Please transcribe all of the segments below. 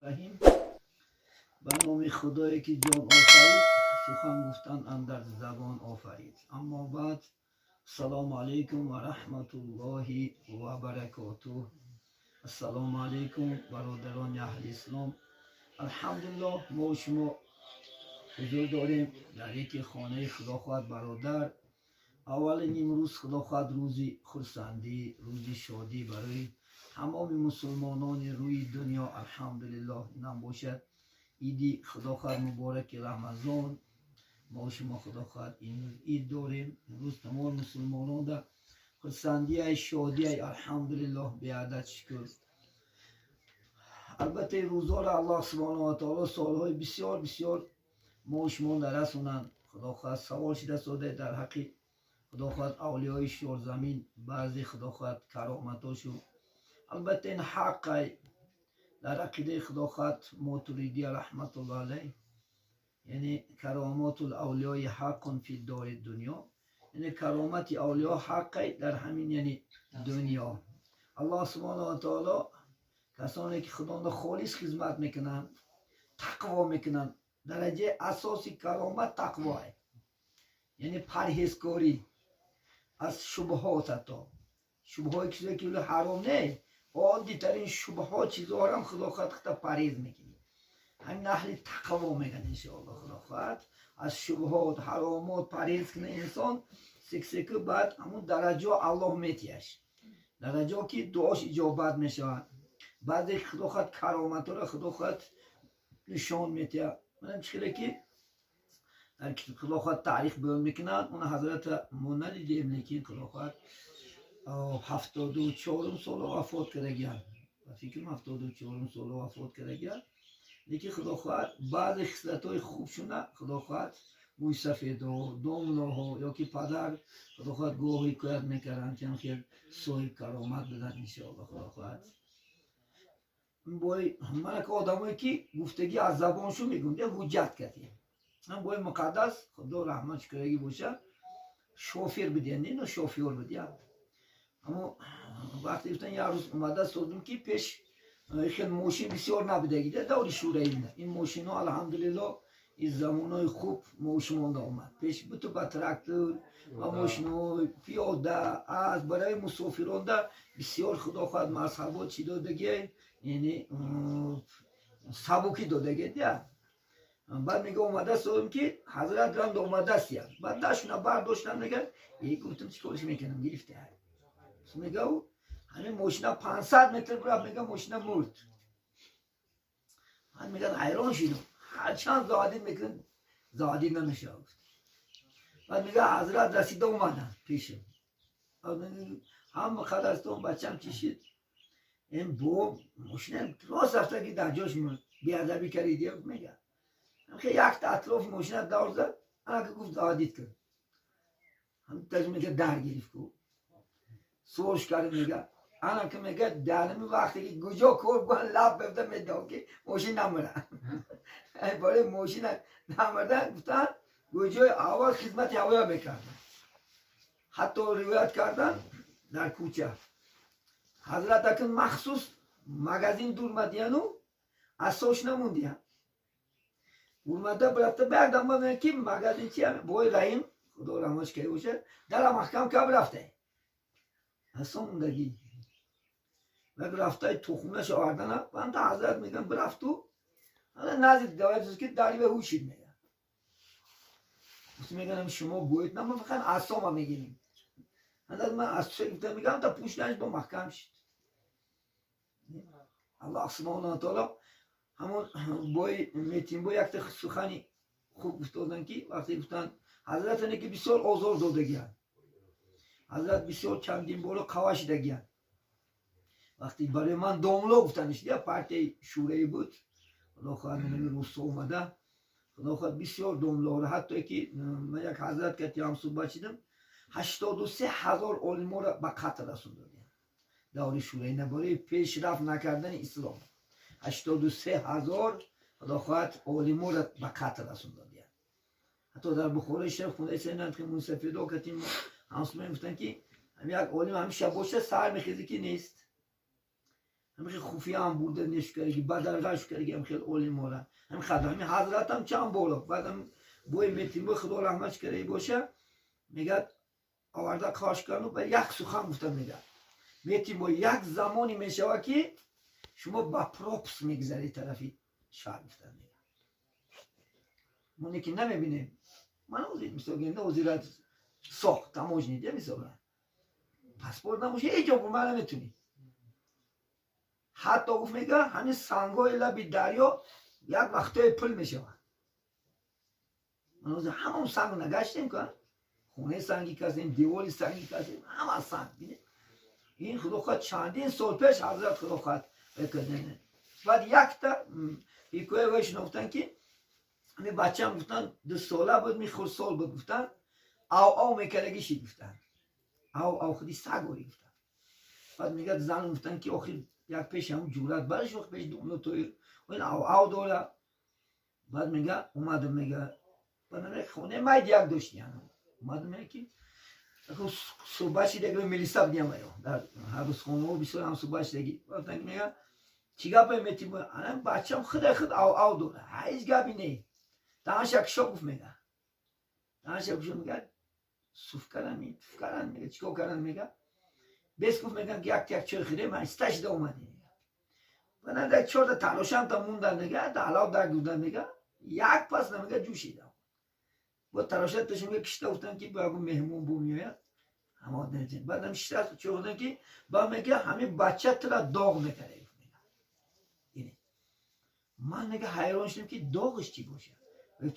Раҳим. Ба номи Худое, ки ҷон офарид, сухан гуфтан андар забон офарид. Аммо баъд, ассалому алайкум ва раҳматуллоҳи ва баракотуҳ. Ассалому алайкум, бародарони аҳли ислом. Алҳамдулиллоҳ, мо шумо ҳузур дорем дар яке хонаи, Худо хоҳад, бародар. Аввалин, имрӯз, Худо хоҳад, рӯзи хурсандӣ, рӯзи шодӣ барои тамоми мусулмонони рӯи дунё. Алҳамдулиллоҳ, инам бошад иди, Худо хоҳад, мубораки Рамазон. Мо шумо, Худо хоҳад, имрӯз ид дорем. Имрӯз тамоми мусулмононда хурсандияй, шодияй. Алҳамдулиллоҳ, беадад шукр. Албатта, ин рӯзҳоро Аллоҳ субҳонаҳу ва таоло солҳои бисёр бисёр мо шумо нарасонанд. Худо хоҳад, савол шида сода дар ҳаққи, Худо хоҳад, авлиёи шорзамин, баъзе, Худо хоҳад, кароматошу. Албатта, ин ҳаққай дар ақидаи, Худо хоҳад, Мотуридия раҳматуллоҳ алайҳ, яъне каромотул авлиёи ҳаққун фи дори дунё, яъне каромати авлиё ҳаққай дар ҳамин, яъне дунё. Аллоҳ субҳонаҳу ва таоло касоне ки Худонда холис хизмат мекунанд, тақво мекунанд. Дараҷаи асоси каромат тақвое, яъне парҳезкорӣ аз шубҳот, ҳатто шубҳое, чизе ки ҳаром не, оддитарин шубҳо чизҳоам, Худо хоҳад, хата парҳез мекунӣ. Ҳамин аҳли тақво мегӯянд. Иншоалло, Худо хоҳад, аз шубҳот, ҳаромот парҳез кунад инсон сексеку, баъд ҳамун дараҷо Аллоҳ метияш, дараҷо ки дуош иҷобат мешавад. Баъзе, Худо хоҳад, кароматҳоро, Худо хоҳад, нишон метиҳад. Манам чӣ хеле ки дар, Худо хоҳад, таърих баён мекунад, он ҳазрата мо надидем, лекин, Худо хоҳад, 74-ум соло вафот кардагианд. Ба фикрам, 74-ум соло вафот кардагианд, лекин, Худо хоҳад, баъзе хислатҳои хубшуна, Худо хоҳад, мӯйсафедҳо, домлоҳо ё ки падар, Худо хоҳад, гоҳ ҳикоят мекарданд, ки хел соҳиб каромат буданд. Иншоалло, Худо хоҳад, бой манака одамое ки гуфтагӣ аз забоншон мегӯм, ҳуҷҷат кардем. Бой муқаддас, Худо раҳматш кардагӣ бошад, шофер будиян, не, шофёр будиян. Аммо вақте гуфтан, як рӯз омада содим ки пеш хел мошин бисёр набудагида даври шӯравӣ. Ин мошинҳо, алҳамдулилло, ин замонои хуб мошинонда омад. Пеш буту ба трактор ва мошинои пиёда аз барои мусофиронда бисёр, Худо хоҳад, мазҳабо чӣ додагие, яъне сабукӣ додагия дия. Баъд мега, омада содим ки ҳазрат ранд омадаст. Я баъд дашуна бардоштам, мега, е, гуфтам, чӣ кориш мекунам, гирифта. Мега, ҳамин мошина 500 метр рафт, мега, мошина мурд. Меган, ҳайрон шидам, ҳарчанд заводить мекунам, заводить намешавад. Баъд мега, ҳазрат расида омаданд пешам. Ҳама қадастон, бачам, чӣ шид? Ин бо мошина рост рафта ки дар ҷош мурд, беадабӣ кардиди. Мега, якта атрофи мошина давр зад, анака гуфт, заводить кун. Мега, дар гирифт ку суолш кард. Мега, анака, мега, дарми вақте ки куҷо кор кун, лаб бифта медод ки мошин намура. Барои мошина намурда гуфтан, куҷои аввал хизмати ҳавоя мекарданд. Ҳатто ривоят кардан, дар кӯча ҳазрат акн махсус магазин дурмадияну асош намондиян. Урмада бирафта, ба як дама ки магазинчи бой Раҳим, Худо раҳматш карда бошад, дара маҳкам кард, рафта асон мондагӣ. Як рафтаи тухмаш овардана банда. Ҳазрат меган, бирафту назди давлат ки дарива ҳушид. Меган, меганам, шумо боед на, ма фақат асома мегирем. Ҳазрат, ман асоша гуфта, мегам, та пуштанаш бо маҳкам шид. Аллоҳ субҳонаҳу ва таоло ҳамон бой метимбой якта сухани хуб гуфтоданд, ки вақте гуфтанд, ҳазратане ки бисёр озор додагианд, ҳазрат бисёр чандин боро қава шидагианд. Вақте барои ман домло гуфтаниш, я партияи шӯравӣ буд, Худо хоҳад, русо омада, Худо хоҳад, бисёр домлоро, ҳатто ки ман як ҳазрат кати ҳамсӯҳбат шидам, 83 000 олиморо ба қатл расондодиям даври шӯравӣ барои пешрафт накардани ислом. 83 000, Худо хоҳад, олиморо ба қатл расондодиям. Ҳатто дар Бухорои шариф хундаи ки мусафидо кати ҳамсӯҳбат гуфтанд, ки як олим ҳамиша боша, сар мехези ки нест. Ҳамин хуфия ҳам бурда нешукараги, бадарға шукараги ҳам хел олимора. Ҳамин қадр ҳамин ҳазратам чанд бор баъдам бой метимбо, Худо раҳмат кардаги боша, мегӯяд, оварда кош карду ба як сухан гуфта, мегӯяд: «Метимбо, як замоне мешавад, ки шумо ба пропуск мегузаред тарафи шаҳр», гуфта мегӯяд. Моне ки намебинем, ман мисол ҳозир сохт таможня де, мисол, паспорт набоша, ҳеҷ ҷо бурма наметунӣ. Ҳатто гуфт, мега, ҳамин сангҳои лаби дарё як вақтое пул мешавад. Ман ҳозир ҳамон санг нагаштем, ка хонаи сангӣ кардем, девори сангӣ кардем, ҳама санг. Ин, худо хоҳад, чандин сол пеш ҳазрат, худо хоҳад, баъд якта ҳикоя вай шинохтан, ки ҳамин бачаам, гуфтан, 2 сола буд, ми хурдсол буд, гуфтан, ав ав мекардагӣ шид, гуфтан, ав ав худи сагорӣ, гуфтан. Баъд мегӯяд, зан гуфтан, ки охир як пеши ҳамун ҷурат барш пеши домло тоир ин ав ав дора. Баъд мега, омадам, мега, баъд хонаи майди як дошти, омадам, мега, ки суҳбат шидаги милиса будиам, ё дар ҳаррӯзхонаҳо бисёр ҳам суҳбат шидаги. Мега, чӣ гапе, метим, бачам худай худ ав ав дора, ҳеҷ гапи не, даҳанша кушо, гуфт, мега, даҳанша кушо, мега, суф кардан, туф кардан, мега, чикор кардан, мега, бес гуфт, меган, ки як як чой хӯрем, иста шида омадем. Мега, баъд чорта тарошамта мундан, мега, даҳлав дар гуфтан, мега, як пас намега, ҷӯшидам бо тароша таши, мега, кишта гуфтан, ки бо ягон меҳмон бу меояд. Баъдам шита чой хӯрдан, ки ба мега, ҳамин бача тура доғ мекарда. Ман, мега, ҳайрон шудам, ки доғиш чӣ бошад,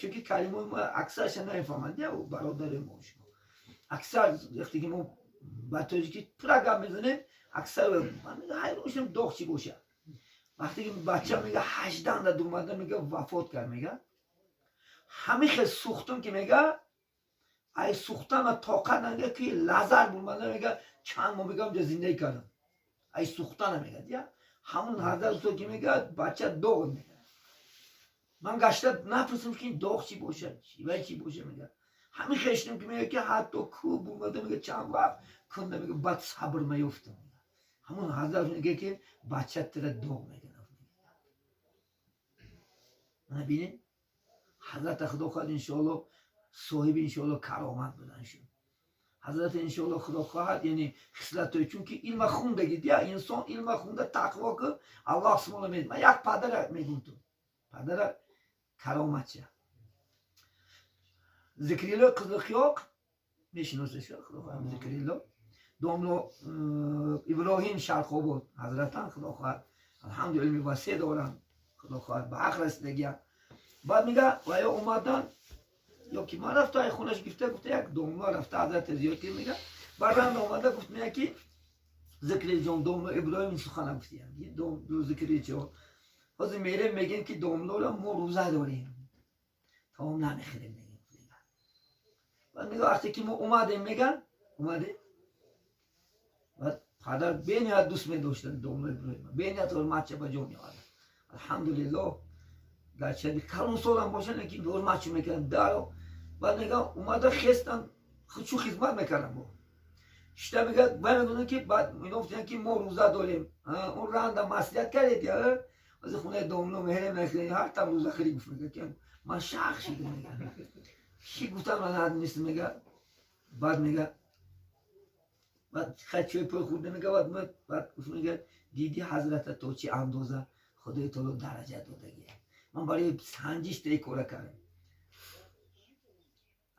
чунки калимаи мо аксарша намефаҳманд, бародари мо шумо. Аксар вақте ки мо ба тоҷикӣ пурра гап мезанем, аксар. Ман, мега, ҳайрон шудам, доғ чӣ бошад. Вақте ки бача, мега, 18-да думада, мега, вафот кард, мега, ҳамин хел сӯхтум, ки, мега, ай сӯхтана тоқат намега, ки лаззат бурмада, мега, чанд моҳ, мега, унҷа зиндагӣ кардам ай сӯхтана, мега. Я ҳамун ҳазрат устод, ки мега, бача доғ мега, ман гашта напурсам, ки доғ чӣ бошад, вай чӣ бошад. Мега, ҳамин хештам, ки мега, ки ҳатто кӯ бурмада, мега, чанд вақт кунда, мега, баъд сабр маёфтам. Ҳамун ҳазрат мега, ки бача тира доғ мекунад. Мана бинед, ҳазрата, худо хоҳад, иншоалло, соҳиби, иншоалло, каромат будан шуд ҳазрат, иншоалло, худо хоҳад, яъне хислатҳои, чунки илма хундаги дия инсон илма хунда, тақво ки Аллоҳ субҳона мед. Ман як падара мегум, ту падара кароматча Зикрилло Қизилқиёқ мешиносед, худо хоҳад, Зикрилло домло Иброҳим Шарқобод ҳазратан, худо хоҳад, алҳамду, илми васеъ доранд, худо хоҳад, ба ҳақ расидагиям. Баъд мега, ва ё омадан, ё ки ман рафта ай хонаш гирифта, гуфта, як домла рафта ҳазрата зиёд ки, мега, барранда омада гуфт, мега, ки Зикриҷон, домло Иброҳим сухана гуфтиям, Зикриҷон, ҳозир мерем, мегем, ки домлора мо рӯза дорем, таом намехӯрем, мегем. Баъд мега, вақте ки мо омадем, мега, омадем, баъд падар бениҳоят дӯст медоштанд домло Иброҳима, бениҳоят ҳурматча ба ҷо меоварданд, алҳамдулиллоҳ, гарчанде калонсолам бошанд, лекин ҳурматчо мекарданд даро. Баъд мега, омада хестан, чун хизмат мекардам, бо шита, мега, вай мегӯянд, ки баъд ино гуфтанд, ки мо рӯза дорем, он ранда маслиҳат кардед, я ҳозир хонаи домло меҳрем, ҳар там рӯзахӯрӣ, гуфт, мега, ки ман шах шидам, мега, чӣ гуфтам, ман нест, мега. Баъд мега, баъд хай чой пой хӯрда, мега, баъд гуфт, мега, диди, ҳазрата то чӣ андоза Худои таоло дараҷа додагия, ман барои санҷиш та кора кардам.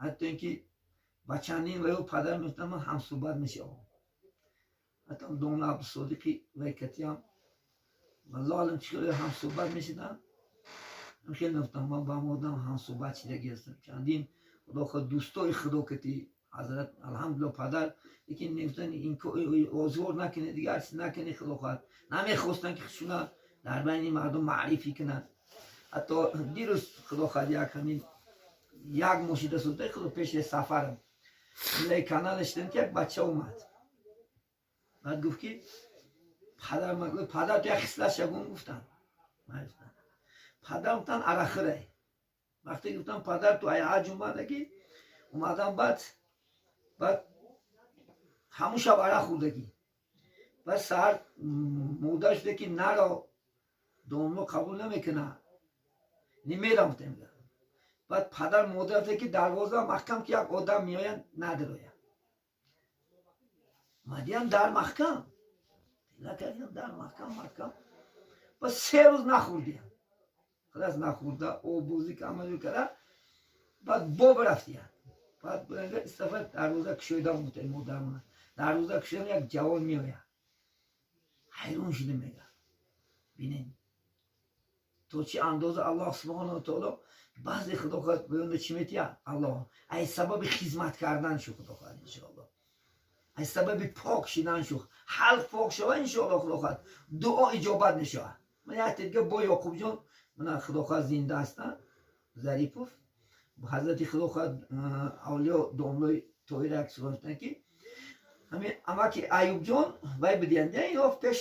Ҳатто ин ки ба чандин ваё падар мегуфтам, ман ҳамсӯҳбат мешавам, ҳатто домла Абдусодиқи вайкатиам, валлоҳ алам, чӣ хеле ҳамсӯҳбат мешудам, хеле мегуфтам, ман ба модам ҳамсӯҳбат шидаги ҳастам, чандин, худо хоҳад, дӯстои худо кати ҳазрат, алҳамдулилло, падар, лекин мегуфтанд, озор накунед, дигар чиз накунед, худо хоҳад, намехостанд, ки худшуна дар байни мардум маърифӣ кунанд. Ҳатто дирӯз, худо хоҳад, як ҳамин як моҳ шида суда, худо, пеши сафарам лаи канал шидам, ки як бача омад, баъд гуфт, ки падар, падар ту як хислат шагун, гуфтам. Падар, гуфтан, арақхӯрай. Вақте гуфтам, падар ту ай ҳаҷ омадаги, омадан, баъд ҳамун шаб арақ хӯрдагӣ. Ва саҳар модар шуда ки наро, домло қабул намекунад, немерам гуфтем. Баъд падар модар гуфта ки дарвоза маҳкам, ки як одам меояд, надирояд. Мадиям дар маҳкам накардиям, дар маҳкам маҳкам. Ба 3 рӯз нахӯрдиям, халас нахӯрда, оббозӣ ҳама кара. Баъд боб рафтиям, баъд истафа дарвоза кушоидам, гуфтем модармона. Дарвоза кушоидам, як ҷавон меояд. Ҳайрон шуда мега: бинед, то чӣ андоза Аллоҳ субҳонаҳу таоло баъзе, худо хоҳад, баёнда чӣ метиҳад Аллоҳ аз сабаби хизмат кардан шу, худо хоҳад, иншоаллоҳ, аз сабаби пок шидан шу. Ҳалқ пок шава, иншоаллоҳ, худо хоҳад, дуо иҷобат мешавад. Ман як дига бо Ёқубҷон, мана, худо хоҳад, зинда ҳастанд, Зарипов ҳазрати, худо хоҳад, авлиё домлои Тоира як сухан гуфтанд, ки ҳамин амаки Аюбҷон вай бидиянд, ё пеш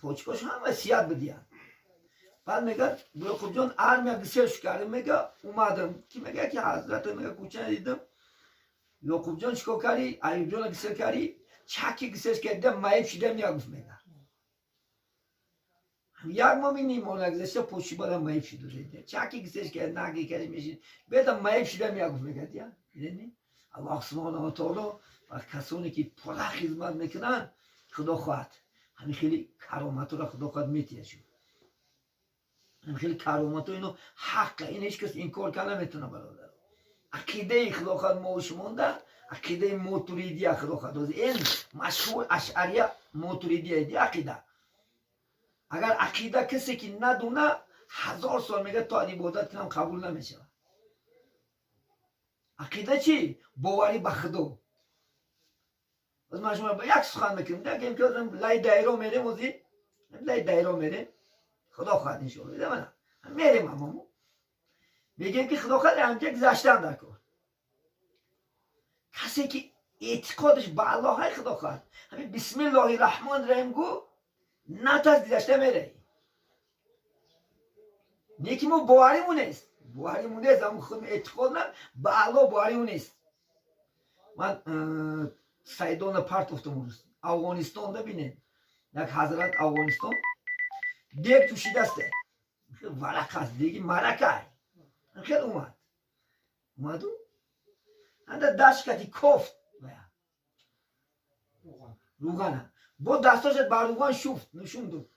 почкош ҳама сият бидиянд. Баъд мега: Ёқубҷон, армия гисел шукардем, мега, омадам ки, мега, ки ҳазрата, мега, кӯча дидам. Ёқубҷон, чикор кардӣ? Аюбҷона гисел кардӣ? Чаки гисел кардам, маиб шидам, я гуфт. Мега, як моҳ ним нагузашта, почи бада маиб шиду. Чаки гисел кард, наги кард, мешид беда, маиб шидам, я гуфт. Мега, я дидани Аллоҳ субҳонаҳу ва таоло ва касоне ки пурра хизмат мекунанд, худо хоҳад, ҳамин хеле кароматро, худо хоҳад, метиҳад. Ҳамин хеле кароматро, ино ҳаққа, ин ҳеҷ кас инкор карда наметавонад, бародар. Ақидаи, худо хоҳад, мо шумонда ақидаи мотуридия, худо хоҳад, ин машҳур ашъария, мотуридия ди ақида. Агар ақида касе ки надуна, 1000 сол мега то ибодат кунам, қабул намешавад. Ақида чӣ? Боварӣ ба худо. Ман шумо як сухан мекунем, лай дайро мерем, ози лай дайро мерем, худо хоҳад, иншоалло, мерем. Аммо мегӯем ки, худо хоҳад, ҳамҷа гузаштан дар кор. Касе ки эътиқодаш ба Аллоҳай, худо хоҳад, ҳамин бисмиллоҳи раҳмони раҳим гу, натарс, гузашта мераӣ. Не ки мо бовариму нест, бовариму нест, ам худ эътиқод на ба Аллоҳ, бовариму нест. Ман Сайдона партофтам. Рӯз Афғонистонда бинед, як ҳазрат Афғонистон дег тушидасте, варақ аст, деги маракай хел омад, омаду анда дашт кати кофт руғана, бо дастошат ба руған шуфт, нушунду,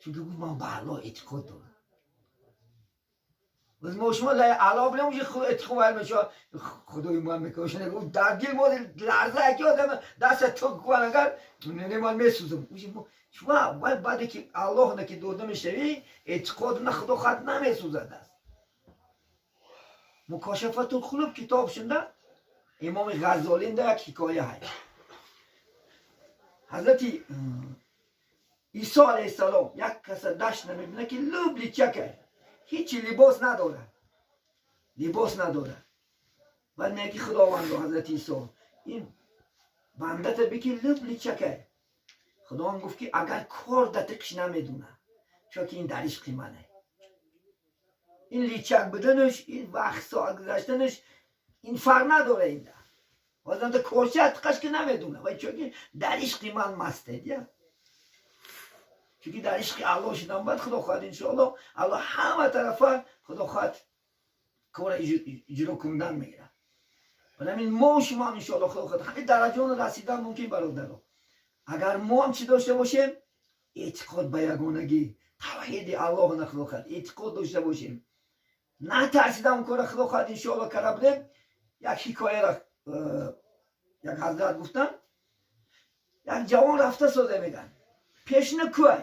чунки гуфт: ман ба Аллоҳ эътиқод дорам. Боз мо шумо аллоҳ билем, уже худо эътиқод вай мешава, худои ман мекошане, дар дил мо ларза, ки одам даста то кунагар, не, ман месӯзам. Уже мо шумо вай баъде ки Аллоҳ на ки дода мешавӣ, эътиқод на, худо хат намесӯзад аст. Мукошафатул қулуб китоб шунда имоми Ғаззолинда як ҳикоя ҳаст. Ҳазрати Исо алайҳиссалом як каса дашт намебина, ки луб личака, ҳичи либос надорад, либос надорад. Баъд мега ки: худовандо, ҳазрати Исо, ин бандата бики, луб личака. Худованд гуфт ки агар кор датиқш намедуна, чунки ин дар ишқи мане, ин личак буданаш, ин вақт соат гузаштанаш, ин фарқ надора. Инда ҳозирда корча атиқаш ки намедуна вай, чунки дар ишқи ман мастед. Я чунки дар ишқи Аллоҳ шудан, баъд, худо хоҳад, иншоаллоҳ, Аллоҳ ҳама тарафа, худо хоҳад, кора иҷро кундан мегирад. Барамин мо шумо иншоаллоҳ, худо хоҳад, ҳамин дараҷаона расидан мумкин, бародаро, агар мо ҳам чӣ дошта бошем? Эътиқод ба ягонагӣ, тавҳиди Аллоҳ на, худо хоҳад, эътиқод дошта бошем, натарсидам кора, худо хоҳад, иншоаллоҳ, кара будем. Як ҳикояра як ҳазрат гуфтам. Як ҷавон рафта сода, меган, пешна кӯай,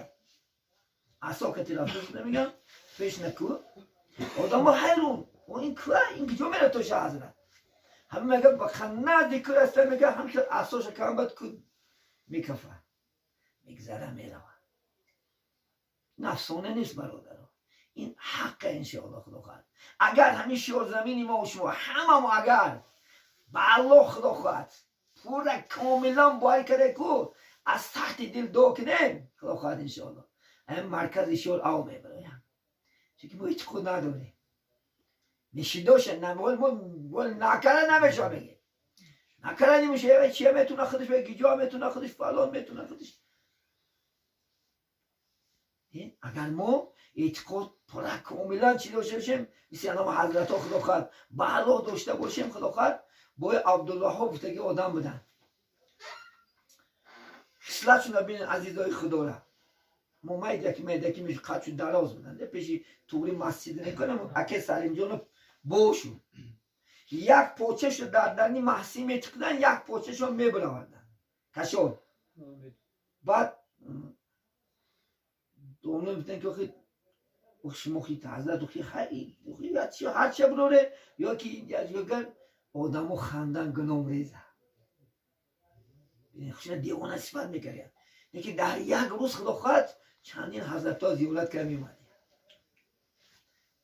асо кати рафта сода, меган, пешна кӯ. Одамо ҳайрон: о, ин кӯай, ин куҷо мера тоша ҳазрат? Ҳама мега ба назди кӯ раста, мега, ҳамхел асоша кам, бад кӯ мекафа, мегзара, мерава. Ин афсона нест, бародаро, ин ҳаққа, иншоалло, худо хоҳад. Агар ҳамин шиёрзамини мо шумо ҳамамо агар ба Аллоҳ, худо хоҳад, пурра комилан боварӣ карда ку, аз тахти дил дуо кунем, худо хоҳад, иншоалло, ҳамин маркази шиёр ав мебароям, чунки мо эътиқод надорем. Нишидоша мо накара намеша, мегем, накара немеша. Чия метуна худаш, гиҷо метуна худаш, фалон метуна худаш. Агар мо эътиқод пурра, комилан чӣ дошта бошем, мисли анам ҳазратҳо, худо хоҳад, ба Аллоҳ дошта бошем, худо хоҳад, бои Абдуллоҳо гуфтаги одам буданд. Хислатшуна бинед, азизои худора. Мо майдаки майдаки қадшу дароз буданд, пеши туғри масҷид мекунам, аке Салимҷонов бошу як почашо дар дарни маҳсин метиқидан, як почашо мебаровардан кашол. Баъд доно гуфтан, ки охи шумо ҳазрат, охи ҳарча бироре ё ки одамо хандан, гуном реза, хушна девона сифат мекардян. Лекин дар як рӯз, худо хоҳад, чандин ҳазратҳо зиёрат карда меомадем.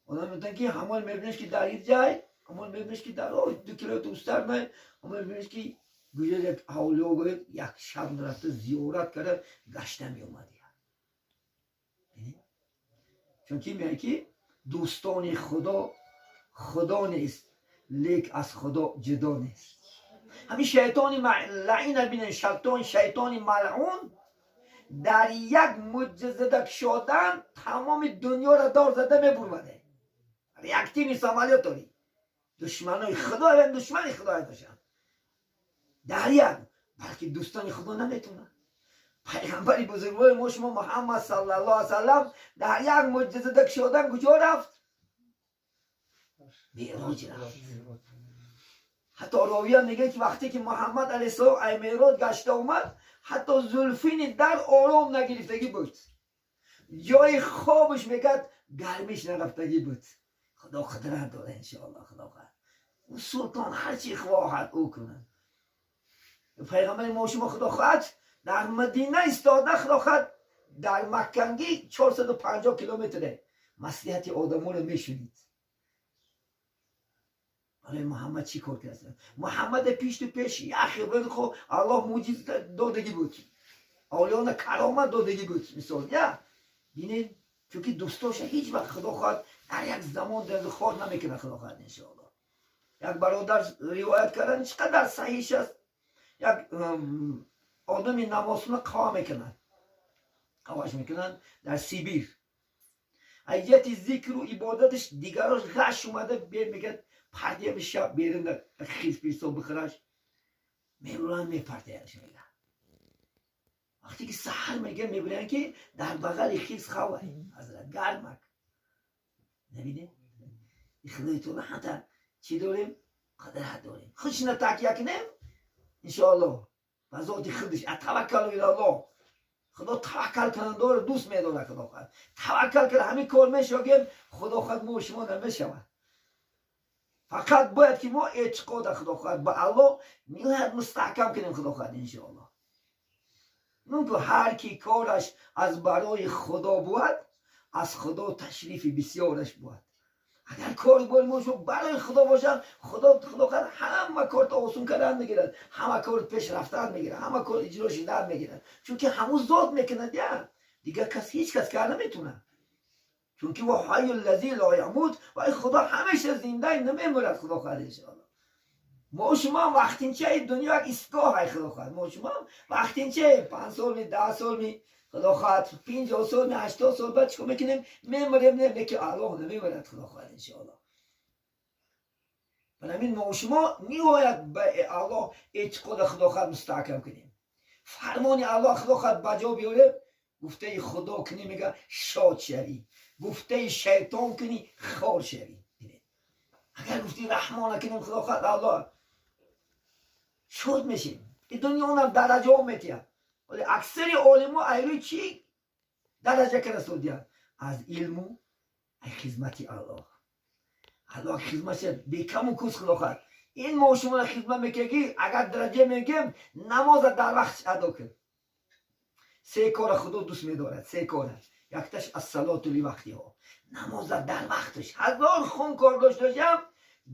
Одам мегуфтанд, ки ҳамон мебинеш, ки дар ин ҷай, ҳамон мебинеш, ки дар 2 километр устар най, ҳамон мебинеш, ки гӯё як авлиё, гӯяд, як шаб рафта зиёрат карда гашта меомад. Чунки мегӯяд, ки дӯстони худо худо нест, лек аз худо ҷудо нест. Ҳамин шайтони лаина бинен, шайтони малъун дар як муҷизада кушодан тамоми дунёро дор зада мебурмаде. Реактивный самолёт дорӣ, душманои худо, душмани худо бошанд дар як, балки дӯстони худо наметонанд. Пайғамбари бузургвори мо шумо Муҳаммад саллаллоҳу алайhi васаллам дар як муҷизада кушодан куҷо рафт? Меъроҷ рафт. Ҳатто ровия мегӯяд, ки вақте ки Муҳаммад алайҳиссалом ай меъроҷ гашта омад, ҳатто зулфини дар ором нагирифтагӣ буд, ҷои хобаш, мегӯяд, гармиш нарафтагӣ буд. Худо қудрат дора, иншоалло. Худо хоҳад, ӯ султон, ҳарчи хоҳад, ӯ кунад. Пайғамбари мо шумо, худо хоҳад, дар Мадина истода, худо хоҳад, дар Маккангӣ 450 километре маслиҳати одаморо мешунид. Барои Муҳаммад чӣ кор кард? Муҳаммада пишту пеш яхе хо Аллоҳ муъҷиза додагӣ буд, авлиёна каромат додагӣ буд. Мисол, я бинед, чунки дӯстоша ҳеҷ вақт, худо хоҳад, дар як замон хор намекунад, худо хоҳад, иншоалло. Як бародар ривоят кардан, чӣ қадар саҳиш аст. Як одами намозхона қава мекунад, қаваш мекунанд дар Сибир. Аз ҷиҳати зикру ибодаташ дигарош ғаш омада бер мегӯяд, партия биша берун, хис пирсо бихӯраш, мебуранд, мепартияш, мега. Вақте ки саҳар мега, мебинанд, ки дар бағали хис хавай ҳазрат гармак. Набинед, худои таола ҳата чӣ дорем, қудрат дорем, худшина такя кунем, иншоалло, ба зоти худаш. Атаваккалу илаллоҳ. Худо таваккал кунандоро дӯст медорад. Худо хоҳад, таваккал карда ҳамин кор мешавагем, худо хоҳад, мо шумо намешавад. Фақат бояд ки мо эътиқода, худо хоҳад, ба Аллоҳ ниҳоят мустаҳкам кунем, худо хоҳад, иншоалло. Мумкин ҳар ки кораш аз барои худо бувад, аз худо ташрифи бисёраш бувад. Агар кори бои мо шумо барои худо бошад, худо хоҳад, ҳама корто осон кардан мегирад, ҳама кор пеш рафтан мегирад, ҳама кор иҷро шудан мегирад, чунки ҳамун зот мекунад, я дигар кас, ҳеҷ кас кар наметунад, чунки ва ҳайю ллази ло ямут, ва худо ҳамеша зиндаи, намемурад, худо хоҳад, иншоалло. Мо шумо вақтинчаи дунё як истгоҳай, худо хоҳад. Мо шумо вақтинчаи 5 солми, 10 солми, худо хоҳад, 50 солми, 80 сол баъд чикор мекунем? Мемурем. Не ки Аллоҳ намемурад, худо хоҳад, иншоалло. Барамин мо шумо ниҳоят ба Аллоҳ эътиқода, худо хоҳад, мустаҳкам кунем, фармони Аллоҳ, худо хоҳад, ба ҷо биёрем. Гуфтаи худо кунӣ, мега, шод шавӣ, гуфтаи шайтон кунӣ, хор шавӣ. Агар гуфти раҳмона кунем, худо хоҳад, Аллоҳ, шод мешем. И дунёнам дараҷаҳо метиҳад, вале аксари олимо айрӯи чӣ дараҷа карасодиянд? Аз илму ай хизмати Аллоҳ. Аллоҳ хизматша бекаму кус, худо хоҳад, ин мо шуморо хизмат мекунад. Агар дараҷа мегӯем, намоза дар вақтш адо кун. Се кора худо дӯст медорад, се кора. Якташ ассалоту ливақтиҳо, намоза дар вақташ. Ҳазор хун кор дошта бошам,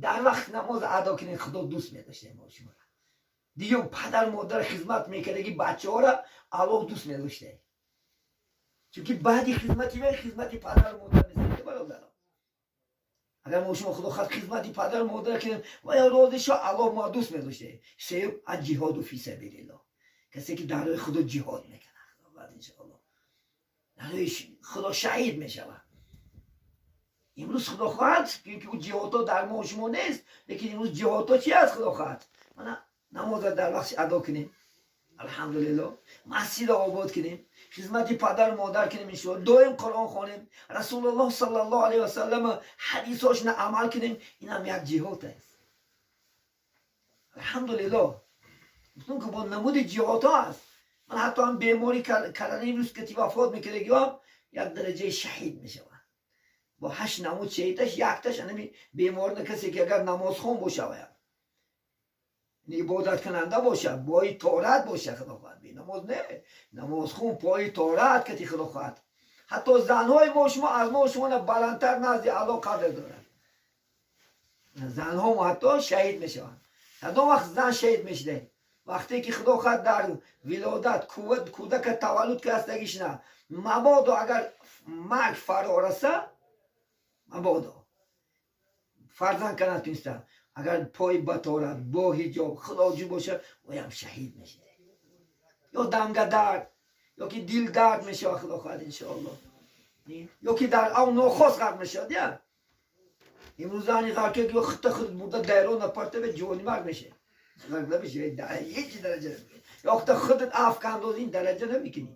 дар вақт намоза адо кунед, худо дӯст медошта мо шуморо. Дуюм, падар модар хизмат мекардаги бачаҳоро Аллоҳ дӯст медошта, чунки баъди хизмати вай хизмати падару модар нест, бародаро. Агар мо шумо, худо хоҳад, хизмати падару модар кунем ва ё розӣ шо, Аллоҳ мо дӯст медошта. Сеюм, аҷиҳоду фи сабилиллоҳ, касе ки дар роҳи худо ҷиҳод мекунад, иншоалло. Худо шаҳид мешавад. Имрӯз, худо хоҳад, ки ӯ ҷиҳодҳо дар мо шумо нест, лекин имрӯз ҷиҳодҳо чи аст, худо хоҳад? Мана намоза дар вақти адо кунем, алҳамдулилло, масҷида обод кунем, хизмати падару модар кунем, иншоалло, доим Қуръон хонем, Расулуллоҳ саллаллоҳу алайҳи васаллам ҳадисҳошна амал кунем. Инам як ҷиҳод аст, алҳамдулилло. Гуфтум, ки бо намуди ҷиҳодҳо аст. Ман ҳатто ҳам беморӣ коронавирус ки вафот мекардагиҳам як дараҷаи шаҳид мешавад. Бо ҳашт намуд шаҳидаш якташ анами беморна, касе ки агар намозхон боша, ибодаткунанда бошад, пои тоҳорат боша, худо хоҳад, бенамоз не, намозхун, пои тоҳорат кати, худо хоҳад, ҳатто занҳои мо шумо аз мо шумо баландтар назди Аллоҳ қадр дорад. Занҳо ҳатто шаҳид мешаванд. Кадом вақт зан шаҳид мешида? Вақте ки, худо хоҳад, дар вилодат кӯдака таваллуд кардагишна, мабодо агар марг фаро раса, мабодо фарзанд ка натуниста, агар пои батоҳорат, бо ҳиҷоб, худоҷӯ бошад, оям шаҳид мешида. Ё дамгадард, ё ки дилдард мешавад, худо хоҳад, иншоалло, ё ки дар ав нохост ғарқ мешавад. Я имрӯз зани ғарқе ё хита худ бурда дайро напартаве, ҷонимарг мешавад, ғарқ намешавад, ҳеҷ дараҷа намекунӣ. Ё хита худат афк андози, ин дараҷа намекунӣ.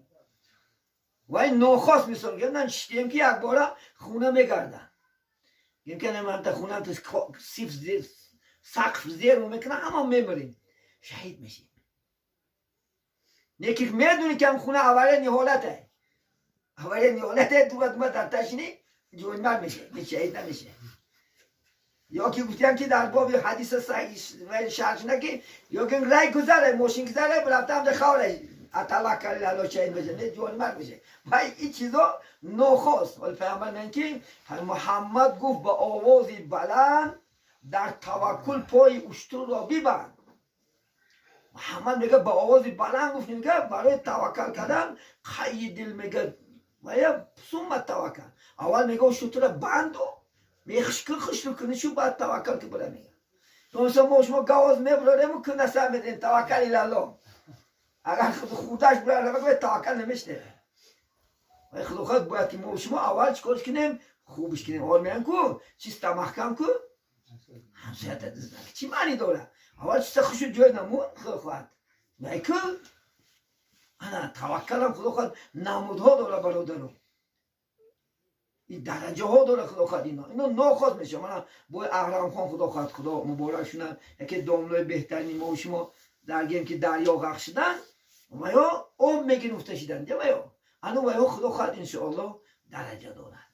Вай нохост, мисол, гирдан шитем, ки якбора хуна мегардад, гим хуна сиф сақф зер мекунад, ҳама мемирем, шаҳид мешем. Неки медонӣ, ки ҳам хуна аварийный ҳолате, аварийный ҳолате, дура дума дар ташини ҷонмарг меше, шаҳид намеше. Ё ки гуфтиям, ки дар боби ҳадиса шарҳ ки ё ки рай гузаре, мошин гузаре, рафтам де хавре аталаккал алло, шаҳид меше, не, ҷонмарг меше. Вай ин чизо нохост. Вале Паёмбар мегӯянд, ки Муҳаммад гуфт ба овози баланд: «Дар таваккул пои уштурро бибанд». Муҳаммад мега, ба овози баланд гуфт, мега, барои таваккал кардан қайдил, мега, вая сумма таваккал. Аввал, мега, уштура банду мехшкӣ хушру кунӣ шу, баъд таваккал ки бира, мега. Мисол, мо шумо гавоз мебурорему, кунаса медем, таваккал илалло. Агар худаш бурара, таваккал намешневе. Вай, худо хоҳад, бояд ки мо шумо аввал чӣ кор кунем? Хубиш кунем. Ҳол меян ку чиста маҳкам ку, ҳамсоята дизнак чӣ маънӣ дорад? Аввал чиста хушу ҷой намуд, худо хоҳад, вай ку ана таваккалам, худо хоҳад, намудҳо дора, бародаро, ин дараҷаҳо дора, худо хоҳад. Ино нохост мешавад. Мана бой Аҳрамхон, худо хоҳад, худо муборак шуна, яке домлои беҳтарини мо шумо даргем, ки дарё ғарқ шудан, ваё об мегирифта шидан, ваё ану ваё, худо хоҳад, иншоалло, дараҷа дорад.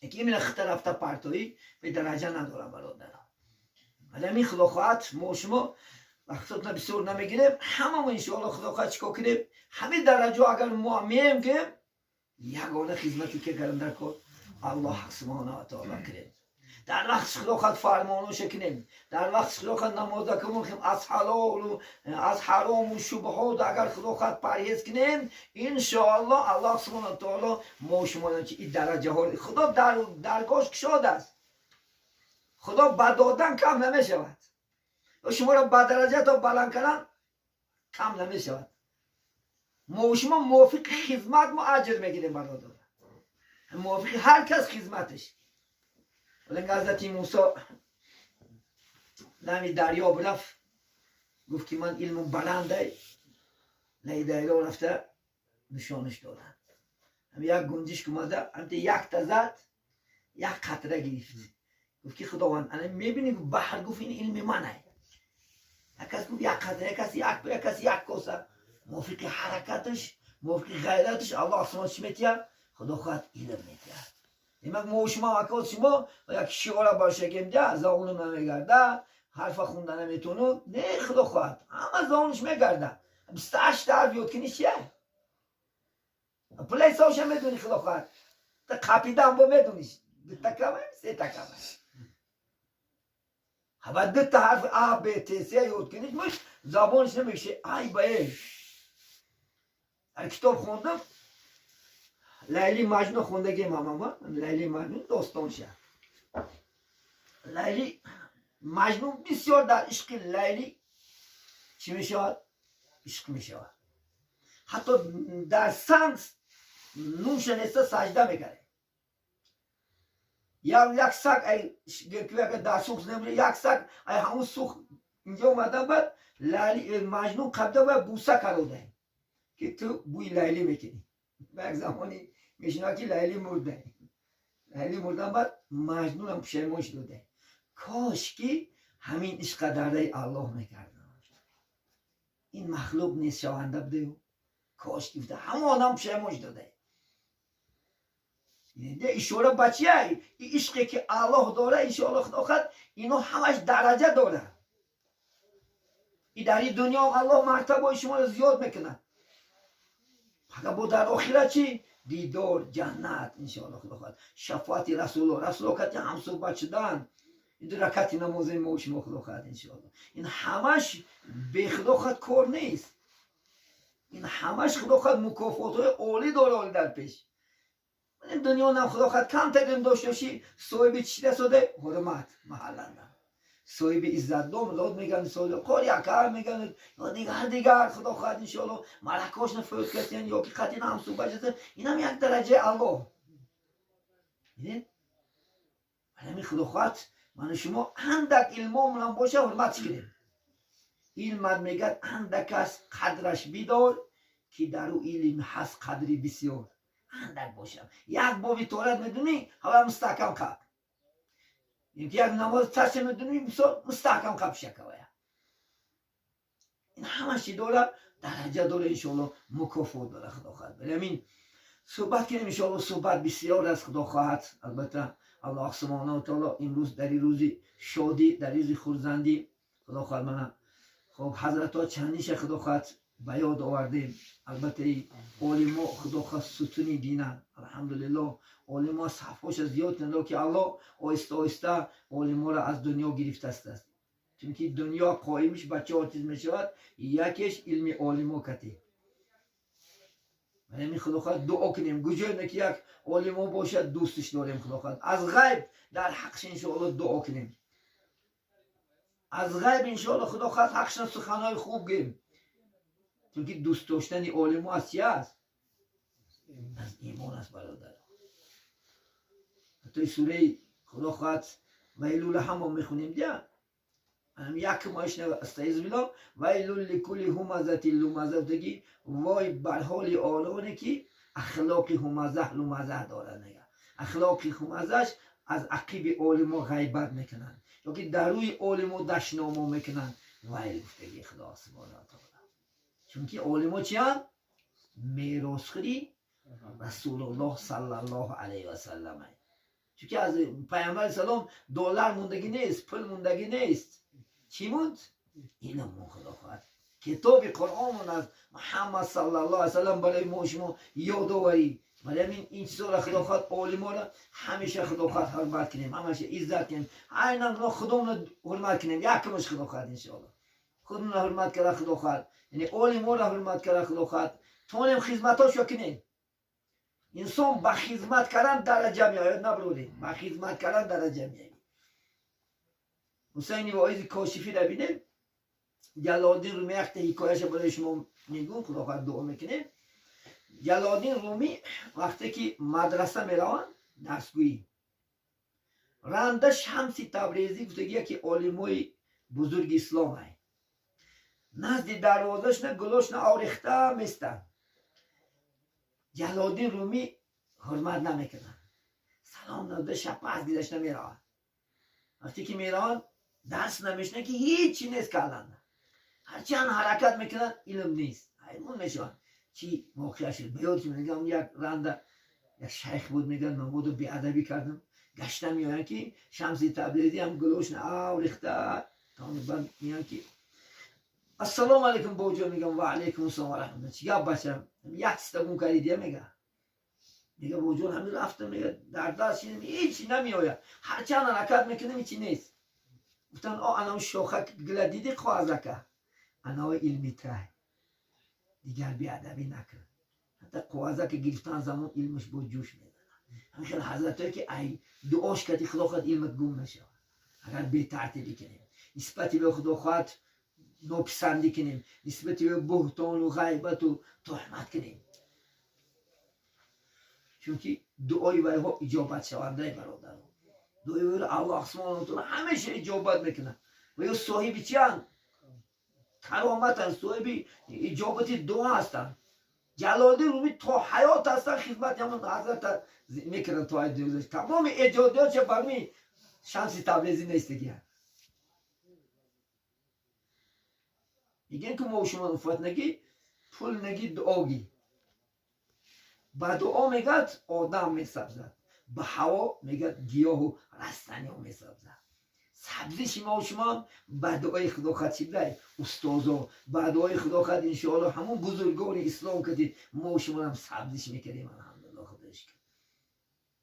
Яки именно хита рафта партоӣ бе дараҷа надорад, бародаро. Вале ҳамин, худо хоҳад, мо шумо вақтотна бисёр намегирем. Ҳамамо, иншоалло, худо хоҳад, чӣ кор кунем? Ҳамин дараҷо агар мо меем, ки ягона хизмате ки кардам дар кор Аллоҳ субҳана ва таоло кунем, дар вақти, худо хоҳад, фармоноша кунем, дар вақти, худо хоҳад, намоза кунем, аз ҳалолу аз ҳарому шубҳот агар, худо хоҳад, парҳез кунем, иншоалло, Аллоҳ субҳана таоло мо шумо ин дараҷаҳо, худо даргоҳш кушод аст. Худо ба додан кам намешавад. Шуморо ба дараҷато баланд кардан кам намешавад. Мо шумо мувофиқи хизмат мо аҷр мегирем, бародар, мувофиқи ҳар кас хизматаш. Вале ҳазрати Мусо нами дарё рафт, гуфт, ки ман илму баландай, лаи дарё рафта нишонаш доданд. Як гунҷишк омада, ҳамта якта зад, як қатра гирифт. Гуфт, ки худованд, ана мебинӣ, баҳр, гуфт, ин илми манай. Як кас гуфт як қатра, як кас як, як кас як коса. Мувофиқи ҳаракаташ, мувофиқи ғайраташ Аллоҳ субҳон чӣ метиҳад? Худо хоҳад, илм метиҳад. Демак, мо шумо акод шумо як шиора баршагем, да забону намегарда, ҳарфа хунда наметону. Не, худо хоҳад, ҳама забонаш мегарда. 28 ҳарф ёд кунӣ, чия пулаи соша медони, худо хоҳад, қапидан бо медониш, дута кама, сета кама. Ҳава дута ҳарф А, Б, Т, С ёд куниш, муш забонаш намекше. Ай ба э китоб хондам, Лайли Маҷнун хондагим ҳамама. Лайли Маҷнун достонша. Лайли Маҷнун бисёр дар ишқи Лайли чӣ мешавад? Ишқ мешавад. Ҳатто дар санг Нумша неста, сажда мекард. Як саг дар сух, як саг ай ҳамун сух инҷо омадан, баъд Маҷнун қабда ва буса карода, ки ту бӯи Лайлӣ мекунӣ. Ба як замони мешунавад, ки Лайлӣ мурда. Лайлӣ мурдан баъд Маҷнунам пушаймон шуда: кош ки ҳамин ишқа дар раи Аллоҳ мекардам, ин махлуқ нестшаванда будаю, кош ки гуфта, ҳамон одам пушаймон шуда. Ишора ба чия? Ишқе ки Аллоҳ дора, иншоалло, худо хоҳад, ино ҳамаш дараҷа дорад. И дар ин дунё Аллоҳ мартабаи шуморо зиёд мекунад, фақат бо дар охират чӣ? Дидор, ҷаннат, иншоалло, худо хоҳад, шафоати Расуло, Расуло кати ҳамсӯҳбат шудан, ин ракати намози мо шумо, худо хоҳад, иншоалло. Ин ҳамаш бе, худо хоҳад, кор нест. Ин ҳамаш, худо хоҳад, мукофотҳои олӣ дора, оли дар пеш. Дунё нам, худо хоҳад, камтарин дошта бошӣ, соҳиби чӣ соде ҳурмат маҳалланда, соҳиби иззатдом лод меган, соҳиби қори акар меган ё дигар дигар, худо хоҳад, иншоалло, малакошна фӯт кардиян ё ки қатин ҳамсӯҳбат шуда, инам як дараҷаи Аллоҳ. Дидед, ҳамин, худо хоҳад, ману шумо андак илмомонам боша, ҳурмат кунем. Илмат, мегӯяд, андак аст, қадраш бидор, ки дар ӯ илм ҳаст қадри бисёр. Андак бошам, як боби Торат медунӣ, ҳава мустаҳкам қаб, ки як намоз тасе медунӣ, мисол, мустаҳкам қаб шакавая. Ин ҳамаш чӣ дора? Дараҷа дора, иншоалло, мукофот дора, худо хоҳад. Вале ҳамин суҳбат кунем, иншоалло, суҳбат бисёр аст, худо хоҳад. Албатта, Аллоҳ субҳонаҳу таоло имрӯз дар ин рӯзи шодӣ, дар рӯзи хурзандӣ, худо хоҳад, мана хоб ҳазратҳо чандиша, худо хоҳад, ба ёд овардем. Албатта, олимо, худо хоҳад, сутуни динанд. Алҳамдулилло, олимо сафҳоша зиёд кунад, ки Аллоҳ оҳиста оҳиста олиморо аз дунё гирифтааст, чунки дунё қоимиш ба чор чиз мешавад, якеш илми олимо катӣ. Ҳамин, худо хоҳад, дуо кунем, гуҷое ки як олимо бошад, дӯстиш дорем, худо хоҳад, аз ғайб дар ҳақш, иншоалло, дуо кунем, аз ғайб, иншоалло, худо хоҳад, ҳақшон суханҳои хуб гӯем, чунки дӯст доштани олимо аз чи аст? Аз имон аст, бародар. Ҳатто сураи, худо хоҳад, Вайлула ҳамо мехонем дия, як моиш أستعيذ بالله: ويل لكل همزة لمزة. Гуфтаги: вой бар ҳоли ононе ки ахлоқи ҳумаза, лумаза дорад. Мега, ахлоқи ҳумазаш аз ақиби олимо ғайбат мекунанд ёки дар рӯи олимо дашномо мекунанд. Вайл, гуфтаги Худо субҳана таола. Чунки олимо чиянд? Меросхӯри Расулуллоҳ саллаллоҳу алайҳи васаллам. Чунки аз Пайғамбари салом доллар мондагӣ нест, пул мондагӣ нест. Чӣ монд? Илм монд, худо хоҳад, китоби Қуръон монд, аз Муҳаммад саллаллоҳу алайhi васаллам барои мо шумо ёдоварӣ. Барои ҳамин ин чизоро, худо хоҳад, олиморо ҳамеша, худо хоҳад, ҳурмат кунем, ҳамаша иззат кунем, айнан худомро ҳурмат кунем. Якумаш, худо хоҳад, иншоалло, худмонро ҳурмат карда, худо хоҳад, яъне олиморо ҳурмат карда, худо хоҳад, тонем хизматошо кунем. Инсон ба хизмат кардан дараҷа меояд, набродем, ба хизмат кардан дараҷа меояд. Ҳусайни Воизи Кошифиро бинем, Ҷалолдин Румӣ. Якта ҳикояша барои шумо мегӯм, худо хоҳад, дуо мекунем. Ҷалолдин Румӣ вақте ки мадраса мераванд, дарсгӯӣ, ранда Шамси Табрезӣ, гуфтаги, яке олимои бузурги ислом ай, назди дарвозашна гулошна орехта местанд. Ҷалолдин Румӣ ҳурмат намекунад, салом надода, шапас гузашта меравад. Вақте ки мераванд, дарс намешунад, ки ҳичи нест каланда. Ҳарчанд ҳаракат мекунад, илм нест. Ҳайрон мешаванд, чӣ воқеа шуд. Ба ёд мегам, як ранда як шайх буд, мегӯяд, мабодо беадабӣ кардам. Гашта меоянд, ки Шамси Табрезӣ ҳам гулошна аврехта. Меянд, ки ассалому алайкум, боҷо. Мегам: ва алайкум ассалом ва раҳматуллоҳ. Чӣ гап, бачам? Як чиста гум кардидия, мега. Мега: боҷон, ҳамин рафтам, мега, дар даст шинам, ҳичи намеояд, ҳарчанд ҳаракат мекунам, ҳичи нест. Гуфтанд: о, анав шоха гила дидӣ, қоғазака, анао илми тай, дигар беадабӣ накун. Ҳатта қоғазака гирифтан замон илмаш бо ҷӯш мезанад. Ҳамин хел ҳазратое ки ай дуош кардӣ, худо хоҳад, илмат гум нашавад. Агар бетартибӣ кунем, нисбати ба, худо хоҳад, нописандӣ кунем, нисбати ба буҳтону ғайбату туҳмат кунем. Чунки дуои вайҳо иҷобатшавандаи, бародаро. Дуои вайро Аллоҳ субҳонаҳу ва таъала ҳамеша иҷобат мекунад. Ва ё соҳиби чиянд? Кароматанд, соҳиби иҷобати дуо ҳастанд. Ҷалолиддин Румӣ то ҳаёт ҳастанд, хизмати ҳамон ҳазрата мекунанд то тамоми эҷодиётша барми Шамси Табрезӣ нестигия. Мегӯем, ки мо шумо уфат нагӣ, пул нагӣ, дуогӣ. Ба дуо, мегӯяд, одам месабзад, ба ҳаво, мегӯяд, гиёҳу растаниҳо месабзад. Сабзиши мо шумо ба дуои Худо хад чидай устозо, ба дуои Худо хад, иншоалло, ҳамон бузургони ислом кади мо шумоам сабзиш мекардем, алҳамдулилло, Худо шукр.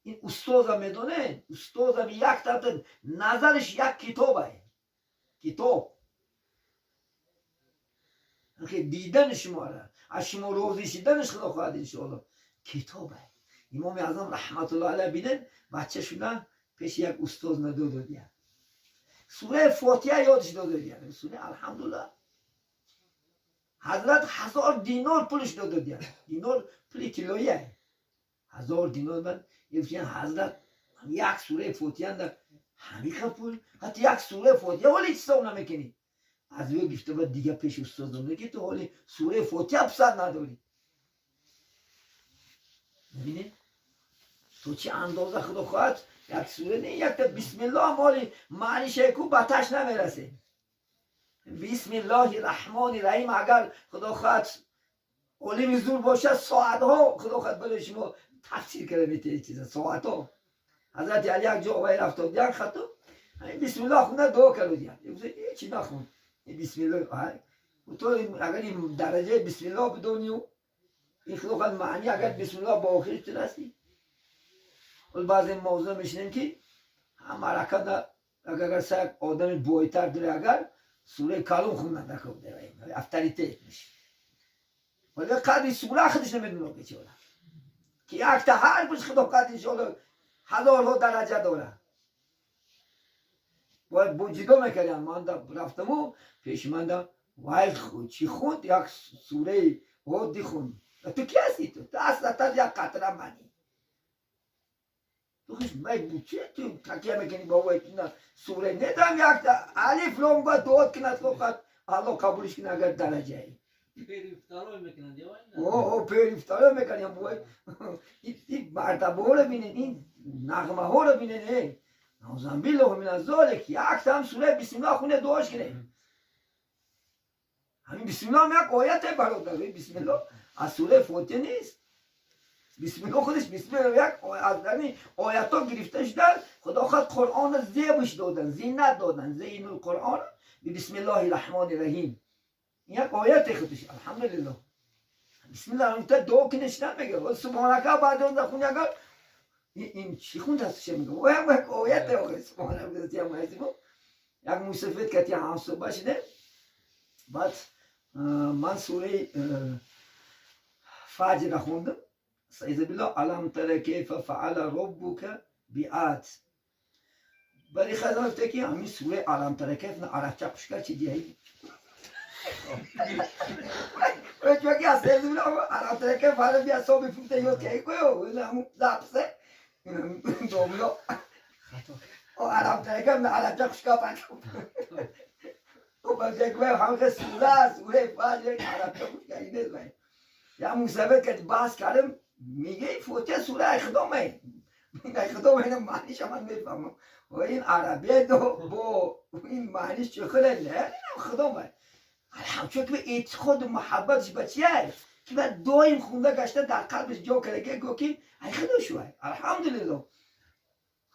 Ин устозам, медонед, устозам як тарафта назариш як китобай, китоб дидани шуморо, аз шумо розӣ шиданаш, Худо хоҳад, иншоалло, китобай. Имоми Аъзам раҳматуллоҳ алайҳ, бинед, бача шуда пеши як устоз надододия, сураи Фотиҳа ёдш дододия, сураи Алҳамдулилла. Ҳазрат 1000 динор пулш дододия. Динор пули тиллоия, 1000 динор. Бад ҳазрат, як сураи Фотиҳа ҳамиқа пул, ҳатто як сураи Фотиҳа ҳоли ҳисоб намекунӣ. Аз ӯ гифта, ба дига пеши устоз дод, ки ту ҳоли сураи Фотиҳа писанд надорӣ. Мебинед, то чӣ андоза, Худо хоҳад, як сура не, якта бисмиллоҳ моли маънише ку ба таш намерасем. Бисмиллоҳи раҳмони раҳим, агар, Худо хоҳад, олими зур бошад, соатҳо, Худо хоҳад, барои шумо тафсир карда метавонед чиза соатҳо. Ҳазрати Али як ҷо вай рафтод, як хату бисмиллоҳ хунда дуо кардодия. Ҳечи нахун, бисмиллоҳ. То агар ин дараҷаи бисмиллоҳ бидонию ин, Худо хоҳад, маъни агар бисмиллоҳ ба охириш ту расӣ. Баъзе мавзӯъ мешинем, ки марака агар як одами бойтар дуре, агар сураи калон хунда, авторитет меши. Вале қадри сура худаш намедуна, бечора, ки якта ҳарфаш, Худо қадр, иншоалло, ҳазорҳо дараҷа дорад. Бояд бо ҷидо мекардям. Ман рафтаму пеши манда вай чӣ хунд, як сураи оддӣ хунд. Ту ки ҳасти? Ту аслатан як қатра манӣ. Ту чи ту такя мекунӣ ба вай? Сура недам, якта алиф лом ба дуот кунад, фақат Аллоҳ қабулиш кунад, агар дараҷаи. О первый, второй мекардям. Бой ин мартабаҳоро бинед, ин нағмаҳоро бинед. Э, наузубиллоҳ мин азолик, яктам сураи бисмиллоҳ хуне, дуош кунед. Ҳамин бисмиллоҳ як ояте, бародар. Бисмиллоҳ аз сураи Фотиҳа нест. Бисмиллоҳ худаш, бисмиллоҳ як аз ҳамин оятҳо гирифта шуда. Худо хоҳад, Қуръонро зебш додан, зинат додан. Зейнул Қуръон бисмиллоҳи раҳмони раҳим, як ояте худаш, алҳамдулиллоҳ. Бисмиллоҳ та дуо кунед, мега субҳонака, баъд он хуни агар ин чӣ хунд аст, че мега, як ояте охир субҳонака. Як мусафид кати ҳамсӯҳбат шудем. Баъд ман сураи Фаҷра хондам. Аъузубиллоҳ, алам тара кайфа фаала роббука биад. Вале хазан гуфта, ки ҳамин сураи алам тара кайф на арабча хушка чи диҳӣ. Чунки астаъузубиллоҳ, алам тара кайфа фаала би асҳоби фил ёд кардӣ кӯ ҳамун записе домло алам тара кайф на арабча хушка пак. Ҳамин сура, сураи Фаҷр арабча хушка нест. Я мусаввид ки баҳс кардем, меге Фотиҳа сураи худоме, худо, ина маъниша ман мефаҳмам ва ин арабия бо ин маъниш чӣ хеле не худоме. Чунки эътиқоду муҳаббаташ ба чия, ки ба доим хунда гашта, дар қалбиш ҷо карда, го ки ай худо шувай. Алҳамдулилло,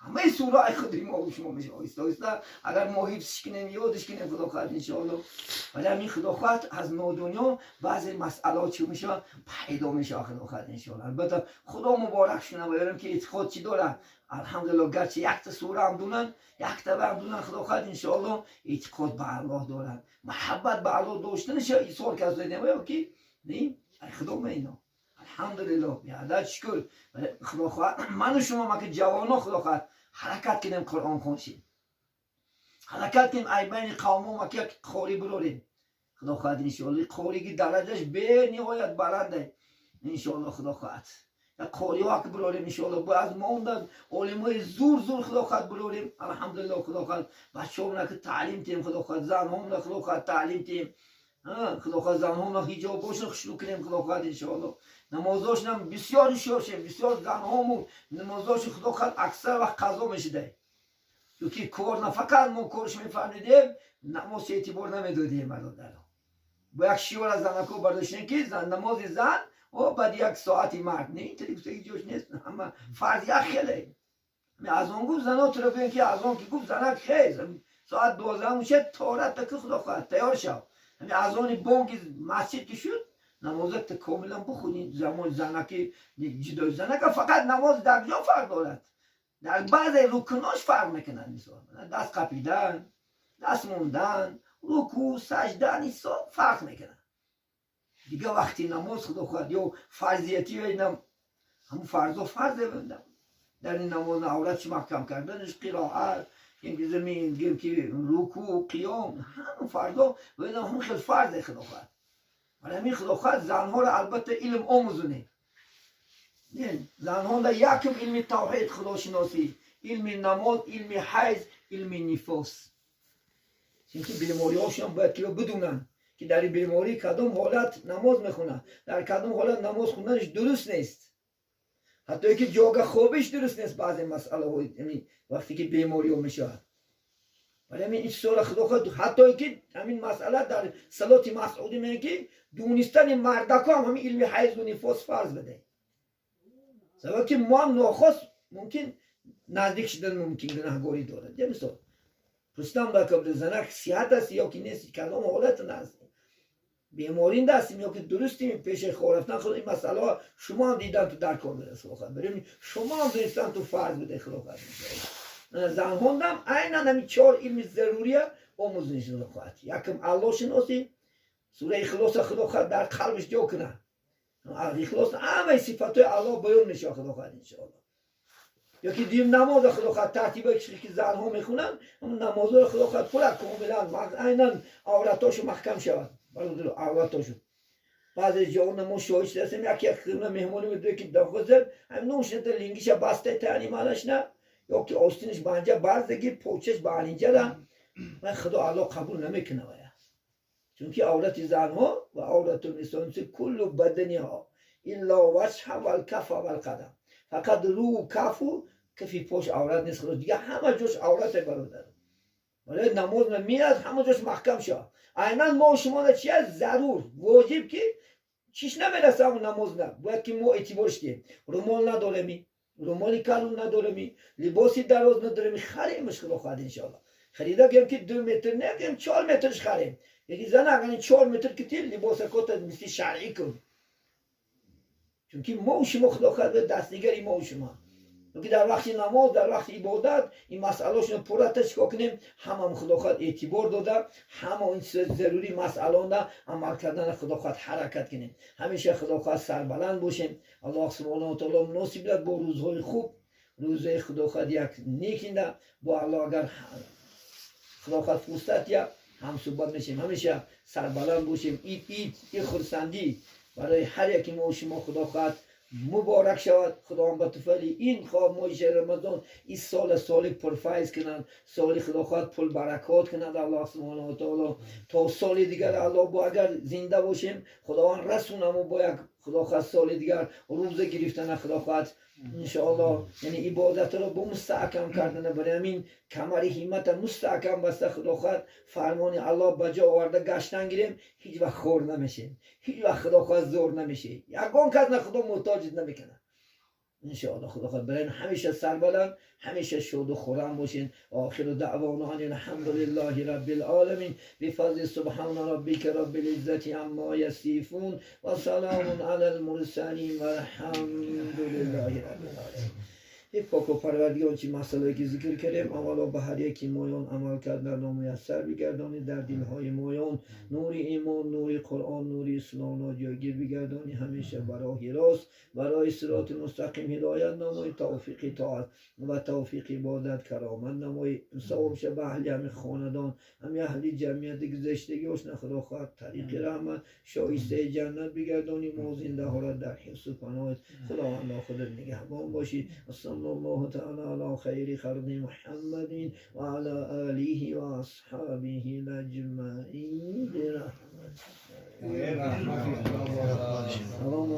ҳамаи сура ай худи мо шумо меша. Оҳиста оҳиста агар мо ҳифзш кунем, ёдш кунем, Худо хоҳад, иншоалло. Вале ҳамин, Худо хоҳад, аз нодониҳо баъзе масъалаҳо чӣ мешавад, пайдо мешавад, Худо хоҳад, иншоалло. Албатта, Худо муборак шуна ва ки эътиқод чӣ дорад, алҳамдулилло. Гарчи якта сура ҳам дунанд, якта ҳам дунанд, Худо хоҳад, иншоалло, эътиқод ба Аллоҳ дорад, муҳаббат ба Аллоҳ доштанаша изҳор карда, ки ай худо меино. Алҳамдулилло, беадад шукр. Худо хоҳад, ману шумо маки ҷавоно, Худо хоҳад, ҳаракат кунем, Қуръон хоншем, ҳаракат кунем, ай байни қавмо маки як қорӣ бирорем, Худо хоҳад, иншоалло. Қориги дараҷаш бениҳоят баланде, иншоалло, Худо хоҳад. Қориҳо ки бирорем, иншоалло, бо аз мо онда олимои зур зур, худо хоҳад, бирорем. Алҳамдулилло, худо хоҳад, бачаҳомона ки таълим тиҳем, худо хоҳад, занҳомона, худо хоҳад, таълим тиҳем, худо хоҳад, занҳомона ҳиҷобошон хушрӯ кунем, худо хоҳад, иншоалло, намозошонам бисёр ҳушёр шем. Бисёр занҳому намозоши, худо хоҳад, аксар вақт қазо мешидай, чунки кор на фақат мо корш мефаҳмидем, намоз эътибор намедодем. Бародаро, бо як шиёр аз занако бардоштем, ки намози зан о баъди як соати мард не, интари гуфтаги ҷош нест. Ҳама фарз як хеле. Аз он гуфт, занотро бигӯем, ки аз он ки гуфт, занак хез, соат 12 мешад, тората ки, худо хоҳад, тайёр шав. Аз они бонги масҷид ки шуд, намозат комилан бихонӣ. Замони занаки ҷудои занака фақат намоз дар ҷо фарқ дорад, дар баъзе рукунош фарқ мекунад. Мисол, даст қапидан, даст мондан, руку, сажда нисо фарқ мекунад. Дига вақти намоз, худо хоҳад, ё фарзиятӣ, ҳамун фарзо фарзе дар ин намоз, авратш маҳкам карданаш, қироат, гем ки руку, қиём, ҳамун фарзо ҳамун хел фарзе, худо хоҳад. Барои ҳамин, худо хоҳад, занҳоро албатта илм омӯзонед. Занҳода якум илми тавҳид, худошиносӣ, илми намоз, илми ҳайз, илми нифос, чунки бемориҳошон бояд ки бидунанд, ки дар беморӣ кадом ҳолат намоз мехонад, дар кадом ҳолат намоз хонданаш дуруст нест, ҳатто ки ҷога хобиш дуруст нест, баъзе масъалаҳо вақте ки бемориҳо мешавад. Барои ҳамин ин чизҳоро, худо хоҳад, ҳатто ки ҳамин масъала дар салоти масъудӣ мегӯяд, ки донистани мардако ҳам ҳамин илми ҳайзу нифос фарз баде, сабаб ки мо ҳам нохост мумкин наздик шудан мумкин, гунаҳгорӣ дорад. Я мисол пурсидам, ба занак сиҳат аст ё ки нест, кадом ҳолат аст, беморин дастим ё ки дурустим, пеши хор рафтан. Худ ин масъалаҳо шумо ҳам дидан ту дар кор буда, худо хоҳад, шумо ҳам донистан ту фарз буде, худо хоҳад. Занҳондам айнан ҳамин чор илми зарурия омӯзониш, худо хоҳад. Якум, Аллоҳшиносӣ, сураи Ихлоса, худо хоҳад, дар қалбиш ҷо кунад. Ихлос ҳамаи сифатҳои Аллоҳ баён мешавад, худо хоҳад, иншоалло. Ёки дуюм, намоза, худо хоҳад, тартибе ки занҳо мехонанд, намозҳоро, худо хоҳад, пура комилан айнан авратошу маҳкам шавад, авратошу. Баъзе ҷо мо шоҳид шудастем, як як меҳмонӣ медуе, ки дахозад ҳамин ношната, лингиша баста тани манашна, ё ки остинаш банҷа барзаги, почаш ба анинҷара ва худо Аллоҳ қабул намекуна вая, чунки аврати занҳо ва аврату нисо كل بدنها إلا الوجه والكف والقدم, фақат рӯ, кафу кафи пош аврат нест, худо, дига ҳама ҷош аврате, бародар. Вале намоз меяд, ҳама ҷош маҳкам шавад. Айнан мо шумо чи аст зарур, воҷиб, ки чиш намераса, ҳамун намоз на бояд ки мо эътиборш диҳем. Румол надореми, румоли калон надореми, либоси дароз надореми, харемаш, худо хоҳад, иншоалло. Харида гӯем, ки 2 метр не, гӯем, 4 метрш харем. Яки зана агани 4 метр ки ти либосакота мисли шаръӣ кун, чунки мо шумо, худо хоҳад, дастнигари мо шумо, ки дар вақти намоз, дар вақти ибодат ин масъалаошон пуррата чикор кунем, ҳамам, худо хоҳад, эътибор дода, ҳама ин зарури масъалаонда амал кардана, худо хоҳад, ҳаракат кунем. Ҳамеша, худо хоҳад, сарбаланд бошем. Аллоҳ субҳонаҳу таоло муносиб билад бо рӯзҳои хуб, рӯзаи, худо хоҳад, як некинда бо Аллоҳ. Агар, худо хоҳад, фурсат я ҳамсӯҳбат мешем. Ҳамеша сарбаланд бошем. Ид, ид и хурсандӣ барои ҳар яки мо шумо, худо хоҳад, муборак шавад. Худованд ба туфайли ин хоҳ моҳи Рамазон ин сола соли пурфайз кунанд, соли, худо хоҳад, пулбаракот кунад Аллоҳ субҳонаҳу таоло. То соли дигар, Аллоҳ бо агар зинда бошем, Худованд расунамо, бо як, худо хоҳад, соли дигар рӯза гирифтана, худо хоҳад, иншоалло, яъне ибодатро бо мустаҳкам кардана. Барои ҳамин камари ҳиммата мустаҳкам баста, худо хоҳад, фармони Аллоҳ ба ҷо оварда гаштан гирем, ҳеҷ вақт хор намешем, ҳеҷ вақт, худо хоҳад, зор намешем, ягон кас на худо муҳтоҷит намекунад, иншоалло, худо хоҳад. Барои ҳамеша сарбаланд, ҳамеша шоду хуррам бошен. آخر دعوانا أن الحمد لله رب العالمين. بفضل سبحان ربك رب العزة عما يصفون وسلام على المرسلين والحمد لله رب العالمين. Эй Поку Парвардигор, чи масъалае ки зикр кардем, аввало ба ҳар яки моён амал кардан муяссар бигардонӣ, дар дилҳои моён нури имон, нури Қуръон, нури исломро ҷойгир бигардонӣ, ҳамеша ба роҳи рост, барои сироти мустақим ҳидоят намоӣ, тавфиқи тоат ва тавфиқи ибодат каромат намоӣ. Савобша ба аҳли ҳами хонадон, ҳами аҳли ҷамъияти гузаштагиошна, Худо хоҳад, тариқи раҳмат, шоистаи ҷаннат бигардонӣ. Мо зиндаҳоро дар ҳифзу паноҳат, Худовандо, худат нигаҳбон бошӣ. Саллаллоҳу таала ала хайри халқи Муҳаммадин ва ала олиҳи ва асҳобиҳи аҷмаин бирахматик. Салом.